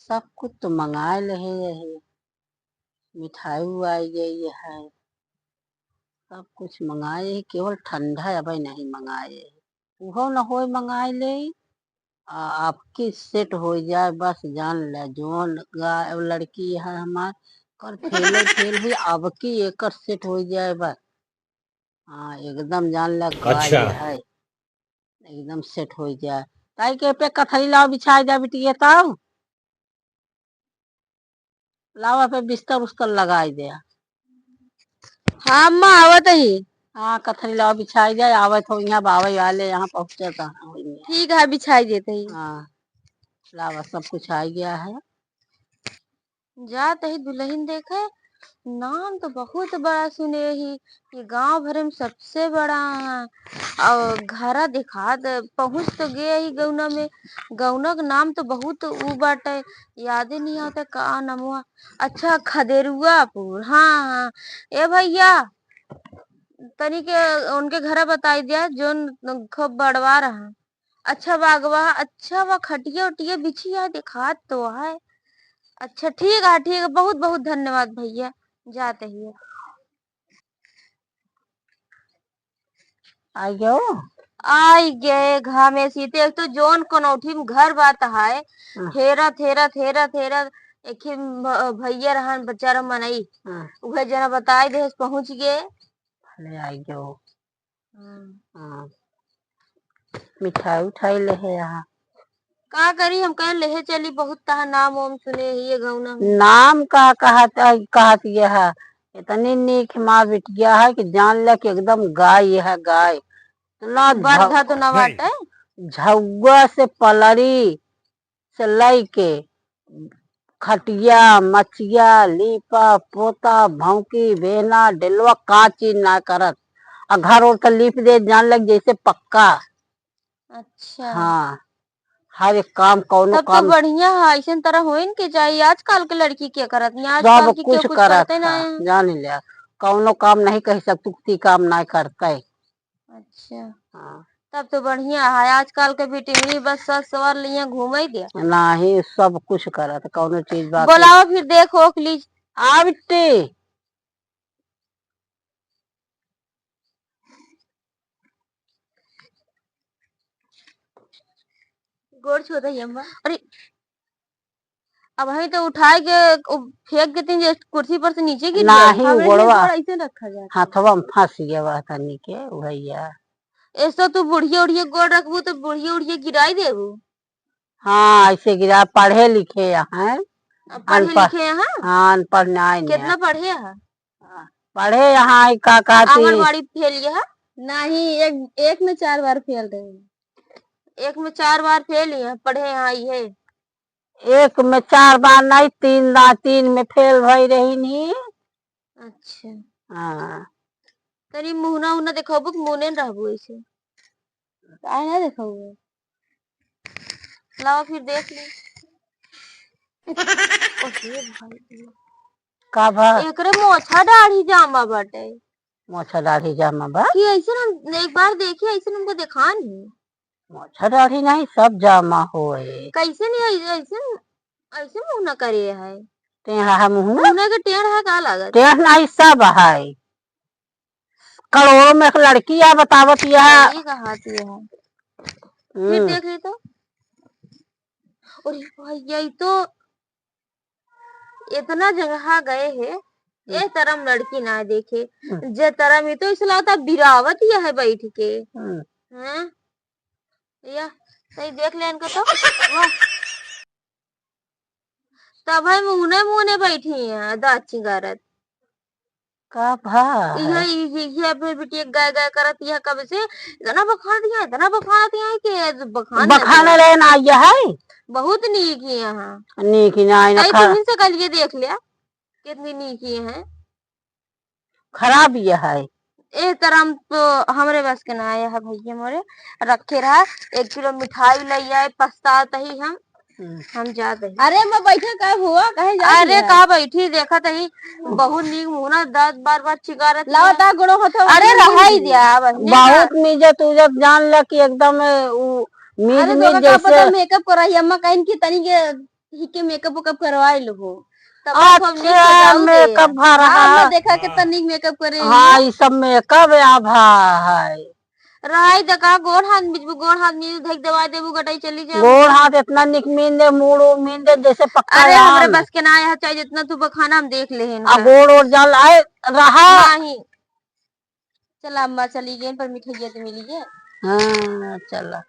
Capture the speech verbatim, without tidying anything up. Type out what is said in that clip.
सब कुछ तो मंगाए लेहे यही, मिठाई उआई गई है, सब कुछ मंगाए ही, केवल ठंडा अबे नहीं मंगाए ही। उहो न होए मंगाए ले, आ, आपकी सेट हो जाए बस, जान ले, जोन गा-, लड़की है हमार, कर फेले फेल हुई, अबकी एकर सेट हो जाए बस। हाँ, एकदम जान ले, गाय अच्छा। है, एकदम सेट हो जाए। ताई के पे कथरी लाओ, बिछाए दे बिटिया, तब लावा पे बिस्तर उस्तर लगाई दे। हाँ अम्मा, आवत ही। हाँ, कथरी लावा बिछाई दे, आवत हो यहाँ बावे वाले, यहाँ पहुँचे तो हाँ, वही में। ठीक है, बिछाई देते ही। हाँ, लावा, सब कुछ आ गया है। जात ही दुल्हन देखे, नाम तो बहुत बड़ा सुने ही, ये गांव भरे में सबसे बड़ा है। और घरा दिखा दे, पहुँच तो गए ही गौना में, गौना के नाम तो बहुत ऊ बाटे, यादे नहीं आता का नमवा। अच्छा, खदेरुआपुर, हाँ, हाँ। ए भैया, तनी के उनके घरा बताई दिया, जोन खूब बड़वा रहा। अच्छा बागवा, अच्छा बा, खटिया उटिया बिछी है, दिखात तो है। अच्छा, ठीक है, ठीक है, बहुत बहुत धन्यवाद भैया, जाते ही। आई गयो? आई गए घामे सीते। एक तो जोन कनौठी में घर बात है, हाँ। हेरत, हेरत, हेरत, हेरत, एक ही भ-, भैया रहन, बेचारा मनई, हाँ। उहे जना बताई देहस, पहुँच गए। भले आई गयो। हाँ। हाँ। मिठाई उठाई लेहे यहाँ। का करी, हम कहे लेहे चली, बहुत तहा नाम वाम सुने ही ये गौना में। नाम का कहत, कहत ये है, इतनी नीक माँ बिटिया है कि जान ले कि एकदम गाय ये है, गाय। इतना बरधा झ-, तो ना बाटे। झउआ से पलरी से लइके खटिया, मचिया, लीपा, पोता, भौंकी, बेहना, डेलवा, का चीज ना करत। आ घर ओर त लीप दे, जान लग जैसे पक्का। अच्छा। हाँ, हर एक काम, कौनो तब तो काम बढ़िया है, ऐसन तरह होइन के चाहिए। आजकल के लड़की क्या करत नहीं, आजकल सब की कुछ केहू कुछ करत करते ना है, है। जान लिया, कौनो काम नहीं कह सकतू कि काम ना करते। अच्छा। हाँ। तब तो बढ़िया है, आजकल के बिटिंगरी बस सस सवार लिए घूमे दे। नाही, सब कुछ करत, कौनो चीज बात बोलाओ फिर, देखो ओकली। आ बिट्टी। गोड़ छू दही अम्मा। अरे, अब हम तो उठाए के उ फेंक देती जे कुर्सी पर से नीचे गिर गया। नाही, हमरे गोड़वा। गोड़ ऐसे रखा जाता है। हाथवा में फंस गया बा तनी के, भैया। ऐसा तू बुढ़िया उढ़िया गोड़ रखबू तो बुढ़िया उढ़िया गिराई देबू। हाँ, ऐसे गिरा, पढ़े लिखे यहाँ। अब पढ़े अनपढ़। लिखे यहाँ? हाँ, अनपढ़ नहीं है। कितना पढ़े है? हाँ, पढ़े यहाँ है, का कहती? आंगनबाड़ी फेल ये है? नहीं, एक, एक में चार बार फेल रही। एक में चार बार फेल ही है, पढ़े यहाँ आई है। एक में चार बार नहीं, तीन दा-, तीन में फेल भई रही नी। अच्छा। हाँ। तनी मुहना उहना देखबू कि मुने रहबू ऐसे? काहे ना देखबू? लाओ फिर देख ली। ओहे भाई। का भा? एकरे मोछा दाढ़ी जामा बाटे। मोछा दाढ़ी जामा बा? कि ऐसे हम एक बार देखी, ऐसे हमको देखा नहीं। मोछा दाढ़ी नहीं, सब जामा होए। कैसे नहीं, ऐसे, ऐसे, ऐसे मुंह न करे है। टेढ़ा है मुंह न? मुंह के टेढ़ है, का लागत? टेढ़ नहीं, सब है। करोड़ों में एक लड़की है, बतावत यह। सही कहा तू है। फिर हम्म। देख ली तो। अरे भाई, यही तो इतना जगह गए है, हम्म। ए तरम लड़की ना देखे। हम्म। जे तरम ही तो इसला होता बिरावत यह है बैठ के। हम्म। हैं? या, सही देख ले इनको तो। वाह। तब है मुहने मुहने बैठी हैं, दाँत चिंगारत। का भा? इहे, इहे, इहे अपने बिटिया गाय गाय करत, इहे कब से इतना बखान दिया, इतना बखान दिया है कि बखान बखान नहीं। ले ना, ये है? बहुत नीक ही यहाँ। नीक ही ना, ना कई खा- दिन से कल ये देख लिया, कितनी नीक ही है। खराब ये है। ए तरम तो हमरे बस के ना आया है भैया मोरे, रखे रहा, एक किलो मिठाई ले आए, पछतात ही हम, हम्म। हम जात ही। अरे मैं बैठे का हुआ, कहे जात अरे ही है? का बैठी, देखत ही, बहुत नीक मुहना, दाँत बार बार चिकारत लावा ही। ता गुणो हथवा अरे में रहाई नीक दिया, बस। बहुत मिजत उजत जान ला कि एकदम उ मीज अरे मीज दोका का जैसे पता मेकअप कराई, अम्मा कहिन की तनी के हिके मेकअप वेकअप करवाइ लुहु। तब तो हम नीक से अच्छा, जाऊ दे। मेकअप भर हाँ, रहा। मैं देखा कितना नीक मेकअप करे हैं। हाँ, ई सब मेकअप या भा है। रहाई द का, गोड़ हाथ मिजबू, गोड़ हाथ मिज धक दवाई देबू, गटाई चली जाबू। गोड़ हाथ इतना निक मीन दे, मूड़ मीन दे, जैसे पक्का अरे, हमरे आम। बस के ना, यह चाहे जितना तू बखाना, हम देख ले हैं आ इनका। गोड़ ओड़ जल आए रहा। नहीं। चला अम्मा, चली गई, पर मिठाइया तो मिली है। हाँ, चला।